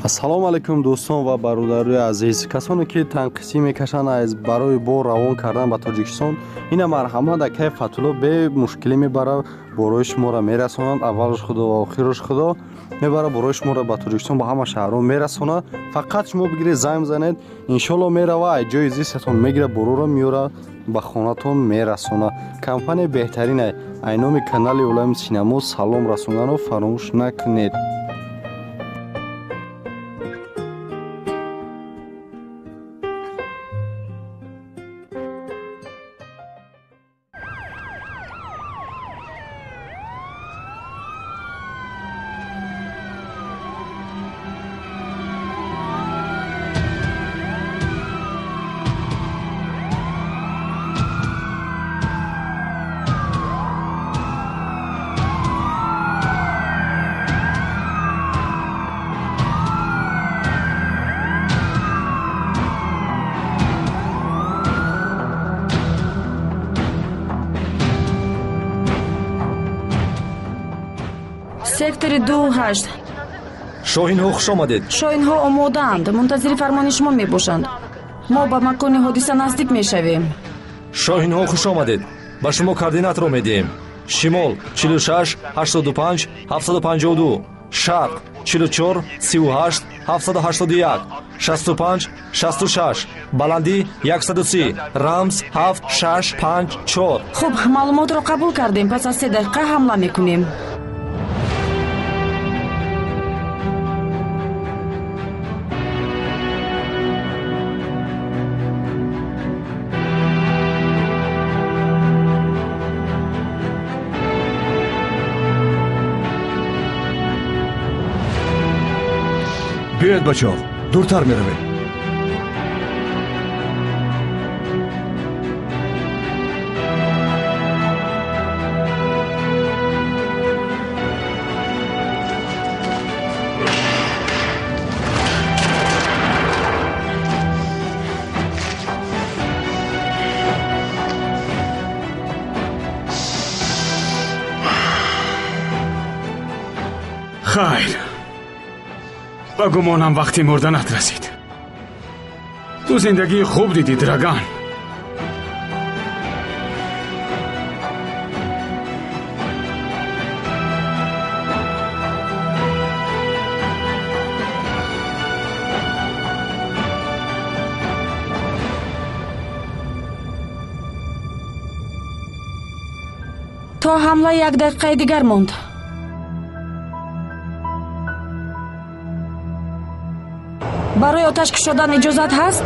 Ассалому алайкум дӯстон ва бародарои азиз. Касоне ки танқисӣ мекашанд аз барои бор равон кардан ба Тоҷикистон, ина марҳамат акай Фатулло бемушкилӣ мебара, борои шуморо мерасонанд. Аввалш худо ва охираш худо мебара, борои шуморо ба Тоҷикистон, ба ҳама шаҳрҳо мерасонад. Фақат шумо бигиред, занг бизанед, иншолло мерава, аз ҷои зистатон мегира, бороро меёра, ба хонатон мерасонад. Компания беҳтарин ай номи канали Олами Синамо салом расонданро фаромӯш накунед. Сектори 28. Шоҳинҳо хуш омадед. Шоҳинҳо омодаанд, мунтазири фармони шумо мебошанд. Мо ба макони ҳодиса наздик мешавем. Шоҳинҳо хуш омадед. Ба шумо координатро медиҳем. Шимол 46 85 752, шарқ 44 38 781, 65 66, баландӣ 130, рамз 7 6 5 4. Хуб, маълумотро қабул кардем. Пас аз 3 дақиқа ҳамла мекунем. Биёед бачаҳо, дуртар меравем. Хайр, ба гумонам вақти мурданат расид. Ту зиндагии хуб дидӣ, Драган. То ҳамла як дақиқаи дигар монд. Барои оташ кушодан иҷозат ҳаст?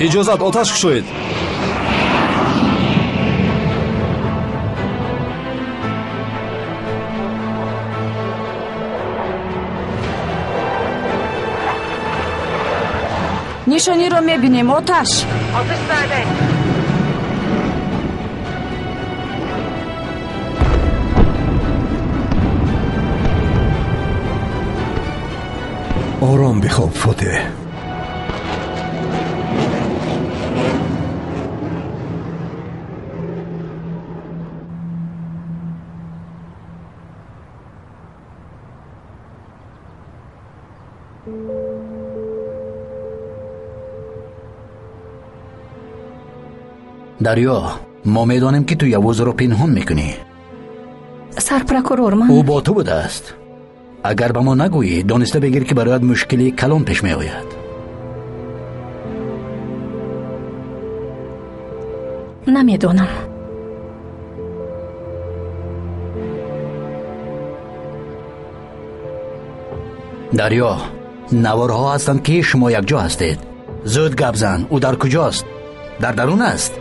Иҷозат, оташ кушоед. Нишониро мебинем. Оташ! Ором бихоб, Фотеҳ. Дарё, мо медонем ки ту Явузро пинҳон мекунӣ. Сарпрокурор, ман ӯ бо ту будааст. Агар ба мо нагӯӣ, дониста бигир ки барояд мушкили калон пеш меояд. Намедонам. Дарё, наворҳо ҳастанд ки шумо якҷо ҳастед. Зуд гап зан, ӯ дар куҷост? Дар дарун аст?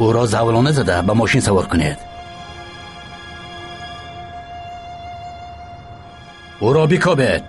Ӯро завлона зада ба мошин савор кунед. Ӯро бикобед.